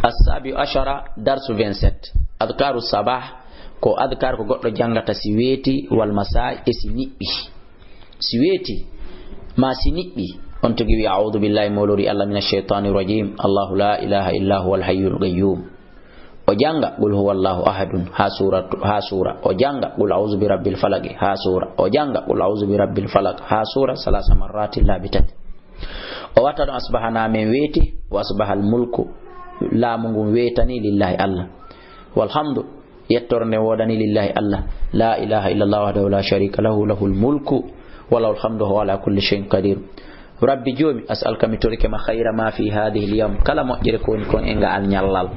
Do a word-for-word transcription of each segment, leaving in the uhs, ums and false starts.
Assabi ashara, darsu vingt-sept. Adkaru sabah, ko adkar ko goɗɗo jangata si weeti, wal masa, e si niɓɓi. Si weeti, ma si niɓɓi, on tigi wi, "A'udhu billahi, molori Allah, minash shaytanir rajim. Allahu la ilaha illa huwal hayyul qayyum." O janga, "Qul huwallahu ahadun," ha sura, ha sura. O janga, "Qul a'udhu bi rabbil falaq," ha sura. O janga, "Qul a'udhu bi rabbil falaq," ha sura, salasa marratin, laabi tati. O watta ɗon, "Asbaha, naamen weeti, wa asbahal mulku, laamu ngun weetani lillahi Allah. Walhamdu, yettore nde woodani lillahi Allah. La ilaha illallah wahdahu la sharika lahu, lahul mulku, wa lahul hamdu, huwa ala kulli shay'in qadir. Rabbi joomi, as'aluka, mi torike ma, khayra ma fi hadhihi al-yawm, kala moƴƴere ko woni kon e ngal ñallal,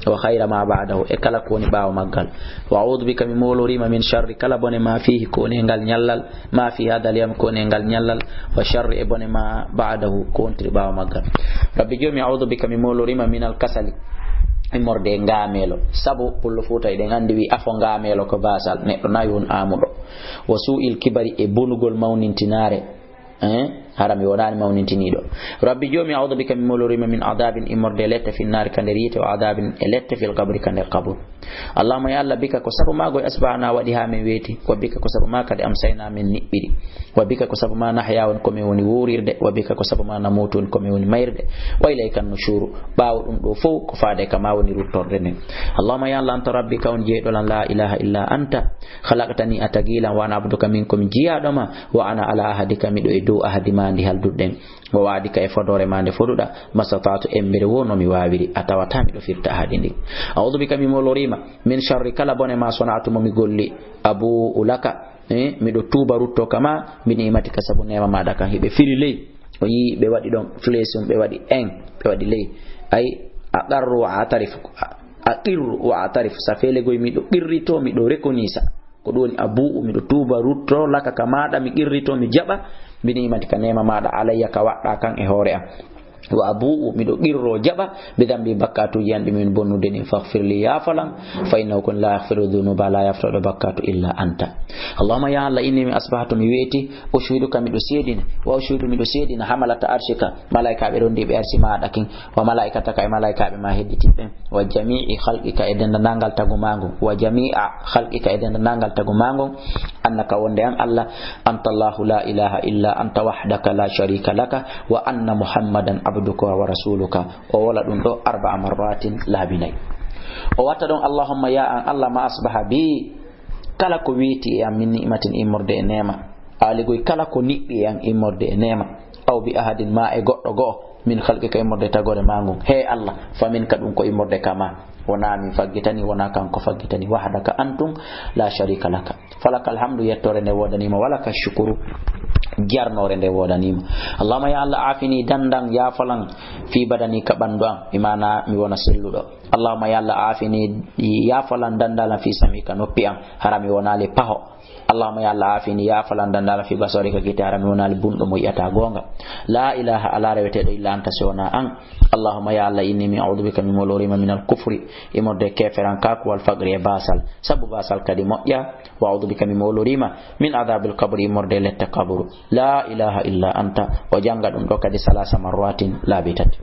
wa khayra ma ba'dahu, e kala ko woni ɓaawo maggal. Wa a'udhu bika, mi molorima, min sharri, kala bone ma fihi, ko woni e ngal ñallal, ma fi hadha al-yawm, ko woni e ngal ñallal, wa sharri, e bone ma ba'dahu, ko wontiri ɓaawo maggal. Rabbi joomi, a'udhu bika, mi molorima, min al-kasali, immorde e ngaamelo. Sabu pullo Fuuta, eɗen andi wi afo ngaamelo ko basal, neɗɗo na yo won aamuɗo. Wa su'il kibari, e bonugol mawnintinaare. Eh? Hara mi wonaani mawnintiniiɗo. Rabbi joomi, a'udhu bika, mi molorima, min adabin, immorde e lette, fi nnaari, ka nder yiite, wa adabin, e lette, fil qabri, ka nder qaburu. Allahumma, ya Allah, bika, ko sabu ma goy asbahna, waɗi ha min weeti. Wa bika, ko sabu ma kadi amsayna, min niɓɓiri. Wa bika, ko sabu ma nahya, woni ko min woni wuurirde. Wa bika, ko sabu ma namutu, woni ko min woni mayirde. Wa ilayka nushuru. Ɓaawo ɗum ɗo fow ko faade ka ma woni ruttorde nden. Allahumma, ya Allah, anta rabbi, ka on jeyɗo lan, la ilaha illa anta. Khalaqtani, a tagi lan, wa ana abduka, min ko mi jiyaaɗo ma, wa ana ala ahadika, miɗo e dow ahadi ma ndi halduɗen, wa wa'dika, e fodoore ma nde foduɗa, mastata'tu, embere wo no mi waawiri, a tawata miɗo firta ahadi ndin. A'udhu bika, mi molorima, min sharri, kala bone ma, sana'tu, mo mi golli, abu'u laka, eh, miɗo tuuba rutto ka ma, bi ni'matika, sabu neema maɗa kan. Hiɓe firi ley, o yii ɓe waɗi ɗon flèche, ɓe waɗi en, ɓe waɗi ley. Ay, aqarru wa a'tarif, aqirru wa a'tarif, sa fele goy miɗo qirrito, miɗo reconnaître. Ko ɗum woni abu'u, miɗo tuuba, rutto, laka, ka maɗa, mi qirrito, mi jaɓa, bi ni'matika, neema maɗa, alayya, ka waɗɗa kan e hoore am. Wa abu'u, miɗo qirro, jaɓa, bi dambi, bakkatuji an ɗi min bonnude ɗin, faghfir li, yaafalan, fa innahu, kun la yaghfiru dhunuba, la yaftoɗo bakkatu illa anta. Allahumma, ya Allah, inni, mi asbahtu, mi weeti, ushhiduka, miɗo seedina, wa ushhidu, miɗo seedina, hamalata arshika, malaikaaɓe rondiiɓe arshi maɗa kin, wa malaikataka, e malaikaaɓe ma hedditiiɓe, wa jami'i khalqika, e dendangal tagu ma ngun, wa jami'a khalqika, e dendangal tagu ma ngun, annaka, wonde an Allah, anta Allahu la ilaha illa anta wahdaka la sharika laka, wa anna Muhammadan abduka wa rasuluka. O wola ɗum ɗo arba'a marratin, laabi nayi. O watta ɗon, Allahumma, ya an Allah, ma asbaha bi, kala ko weeti e am, min ni'matin, immorde e neema, aali goy kala ko niɓɓi e am, immorde e neema, aw bi ahadin, ma e goɗɗo go'o, min khalqika, immorde e tagore ma ngun, he Allah, fa minka, ɗum ko immorde ka ma, wona min faggitani, wona kanko faggitani, wahdaka, an tun, la sharika laka. Falakal hamdu, yettore nde wodanima, walaka shukuru, jarnore nde wodanima. Allahumma, ya Allah, afini, dandan, yafalan, fi badani, ka ɓandu am, bi maana mi wona selluɗo. Allahumma, ya Allah, afini, yafalan, dandalan, fi sam'i, ka noppi am, hara mi wonali paho. Allahumma, ya Allah, afini, yafalan, dandalan, fi basari, ka gite, hara mi wonali bunɗo mo yi'ata gonga. La ilaha, ala reweteɗo illa anta, si wona an. Allahumma, ya Allah, inni, min a'udhu bika, mi molorima, min al kufri, immorde keferankaku, wal faqri, e basal, sabu basal kadi moƴƴa. Wa a'udhu bika, mi molorima, min adhabil qabri, immorde lette qabru. La ilaha illa anta. O janga ɗum ɗo kadi salasa marratin, laabi tati.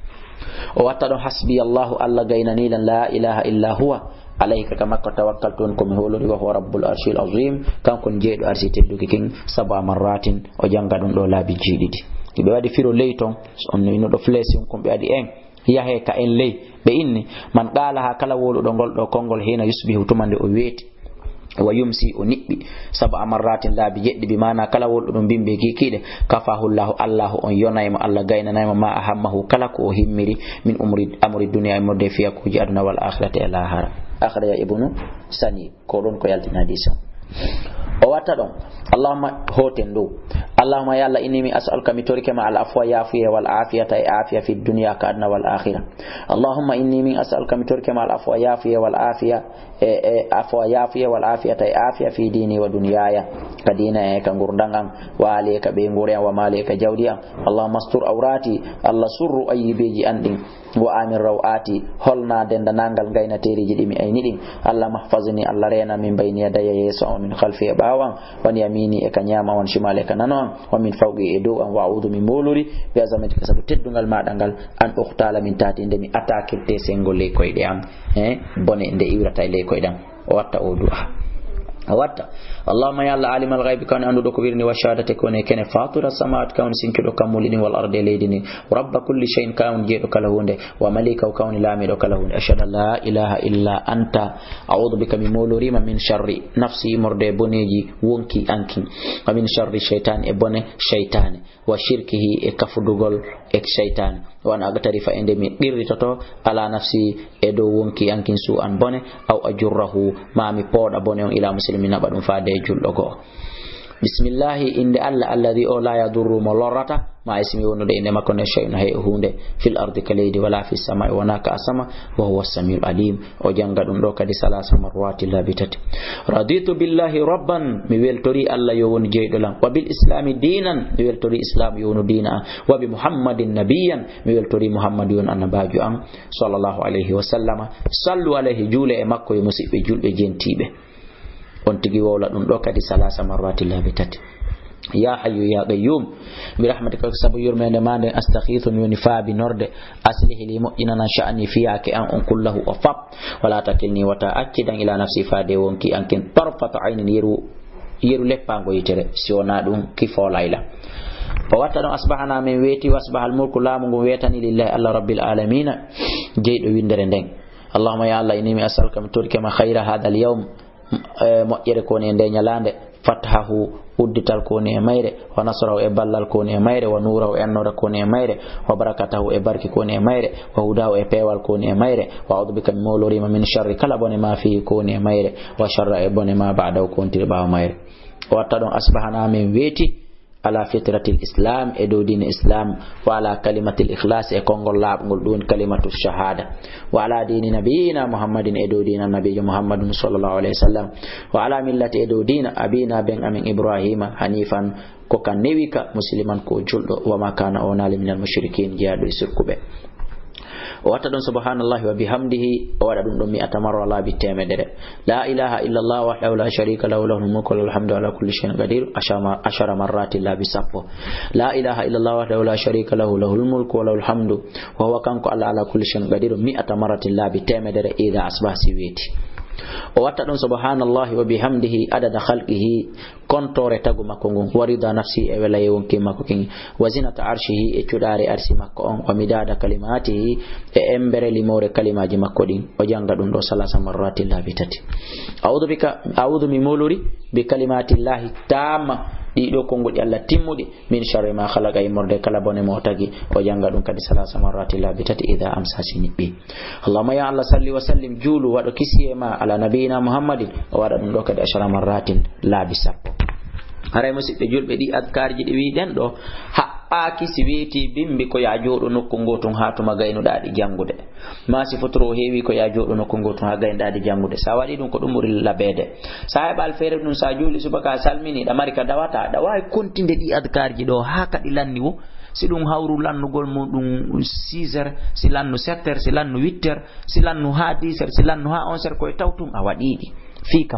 O watta ɗon, hasbi Allahu, Allah gaynani lan, la ilaha illa huwa, alayhi, ka makko tawakkaltu, on ko mi holori, wa huwa rabbul arshil azim, kanko on jeyɗo arshi tedduki kin, sab'a marratin, o janga ɗum ɗo laabi jeeɗiɗi. Ɓe waɗi firo ley ton, on no ino ɗo flèche on, kon ɓe waɗi en, yahe ka en ley, ɓe inni, man qalaha, kala woluɗo ngol ɗo konngol, hina yusbihu, tuma nde o weeti, wa yumsi, o niɓɓi, sab'a marratin, laabi jeɗɗi, bi maana kala woluɗo ɗum bimbe kikiɗe, kafahu Allahu, Allahu on yonaymo, Allah gaynanaymo, ma ahammahu, kala ko o himmiri, min umri, amri dunya, e morde fiyakuji aduna, wal akhirati, e lahara. Akhraja Ibnu Sani, ko ɗon ko yaltina hadis o. O watta ɗon, Allahumma, hoten dow. Allahumma, ya Allah, inni, min as'aluka, mi torike ma, al afwa, yafuye, wal afiyata, e afiya, fi dunya, ka aduna, wal akhira. Allahumma, inni, min as'aluka, mi torike ma, al afwa, yafuye, wal afiya, e, e afwa, yafuye, wal afiyata, e afiya, fi dini wa dunyaya, ka diina e ka ngurdan an, wa ali, e ka ɓeynguure an, wa mali, e ka jawdi an. Allahumma astur awrati, Allah surru ayyibeji an ɗin, wa amin rawati, holna dendanangal ngaynateeriji ɗi mi ayni ɗin. Allah mahfazni, Allah reena, min bayni yadayya, yeeso an, wa min khalfi, e ɓaawo an, wa an yamini, e ka ñaama, wa an shimali, e ka nano an. ومن فوقي e dow am, وأعوذ mi moolori, بعظمتك sabu teddungal maaɗa ngal, أن أغتال min تحتي nde mi attaquirte senngo ley koyɗe am, eh, bone nde iwrata e ley koyɗe am. O watta o du'a. O watta. اللهم ya Allah, عالم الغيب, ka woni annduɗo ko wirni, والشهادة, ko woni kene, فاطر السماوات, ka woni sinkiɗo kammuuli ɗin, والأرض, e leydi ndin, رب كل شيء, ka woni jeyɗo kala huunde, ومليكه, ka woni laamiiɗo kala huunde. أشهد أن لا إله إلا أنت، أعوذ بك, mi mooloriima, من شر نفسي, immorde e boneeji wonkii an kin, ومن شر الشيطان, e bone seytaane, وشركه, e kafudugol e seytaane, وأن أقترف, e nde mi qirritoto, على نفسي, e dow wonkii an kin, سوءا, bone, أو أجره, maa mi pooɗa bone on, إلى مسلم, mi naɓa ɗum faade e julɗo go'o. بسم الله, innde Allah, الذي, o, لا يضر, mo lorrata, maa ismihi, wondude innde makko nden, شيء, hay huunde, في الأرض, ka leydi, ولا في السماء, wonaa ka asama, وهو السميع العليم. O jannga ɗum ɗo kadi ثلاث مرات, laabi tati. رضيت بالله ربا, mi weltori Allah yo won jeyɗo lan, وبالإسلام دينا, mi weltori Islam yo wonu diina an, وبمحمد نبيا, mi weltori Muhammadu yo won annabaajo an, صلى الله عليه وسلم. صلوا عليه, juule e makko, yo musiɓɓe julɓe jentiiɓe. On tigi wowla ɗum ɗo kadi ثلاث مرات, laabi tati. يا حي يا قيوم برحمتك, sabu yurmeende maa nden, أستغيث, mi woni faabinorde, أصلح لي, moƴƴinanam, شأني, fiyaake an on, كله, o fop, ولا تكلني, wota accidan, إلى نفسي, faade wonkii an kin, طرفة عين, yeru, yeru leppaango yitere, si wonaa ɗum ki foolay lan. O watta ɗon, أصبحنا, men weeti, وأصبح الملك, laamu ngun weetani, لله, Allah, رب العالمين, jeyɗo winndere nden. اللهم ya Allah, إني, mi, أسألك, mi torike ma, خير هذا اليوم, eh, moƴƴere ko woni e nde ñalaande, فتحه, uddital ko woni e mayre, ونصره, e ballal ko woni e mayre, ونوره, e annoora ko woni e mayre, وبركته, e barke ko woni e mayre, وهداه, e peewal ko woni e mayre. وأعوذ بك, mi mooloriima, من شر, kala bone, ما فيه, ko woni e mayre, وشر, e bone, ما بعده, ko wontiri ɓaawo mayre. O watta ɗon, أصبحنا, men weeti, على فطرة الإسلام, e dow diina Islam, وعلى كلمة الإخلاص, e konngol laaɓngol, ɗum woni كلمة الشهادة, وعلى دين نبينا محمد, e dow diina Nabiijo Muhammadun صلى الله عليه وسلم, وعلى ملة, e dow diina أبينا, ben amen, إبراهيم حنيفا, ko ka newi ka, مسلما, ko julɗo, وما كان, o wonaali, من المشركين, jeyaaɗo e sirkuɓe. O watta ɗon سبحان الله وبحمده, o waɗa ɗum ɗon مائة مرة, laabi teemedere. لا إله إلا الله وحده لا شريك له، له الملك وله الحمد وعلى كل شيء قدير، عشر م-، عشر مرات, laabi sappo. لا إله إلا الله وحده لا شريك له، له الملك وله الحمد، وهو, kanko Allah, على كل شيء قدير, مائة مرة, laabi teemedere, إذا أصبح, si weeti. O watta ɗon سبحان الله وبحمده عدد خلقه, kontoore tagu makko ngun, ورضا نفسه, e welayee wonkii makko kin, وزنة عرشه, e cuɗaare arsi makko on, ومداد كلماته, e embere limoore kalimaaji makko ɗin. O jannga ɗum ɗo ثلاث مرات, laabi tati. أعوذ بك, أعوذ, mi moolori, بكلمات الله التامة, ɗii ɗoo konguɗi Allah timmuɗi, من شر ما خلق, immorde kala bone mo o tagi. O jannga ɗum kadi ثلاث مرات, laabi tati, إذا أمسى, si niɓɓi. اللهم يا الله صل وسلم, juulu, waɗu kisiyee ma, على نبينا محمد, o waɗa ɗum ɗo kadi عشر مرات, laabi sappo. Haray, musiɓɓe julɓe, ɗii adkaarji ɗi wi'uɗen ɗo, haɓɓaaki si weetii bimbi ko yo a jooɗo nokku ngootun haa tuma gaynuɗaa ɗi janngude. Maa si foturu o heewii ko yo a jooɗo nokku ngootun haa gaynuɗaa ɗi janngude. So a waɗii ɗum, ko ɗum ɓuri laɓeede. So a heɓaali feere ɗum, so a juulii subaka, a salminii, ɗa mari ka dawataa, ɗa waawi kontinde ɗii adkaarji ɗo haa ka ɗi lanni woo. Si ɗum hawru lannugol mum ɗum six heures, si lannu sept heures, si lannu huit heures, si lannu haa dix heures, si lannu haa onze heures, ko e taw tun a waɗii ɗi. Fii ka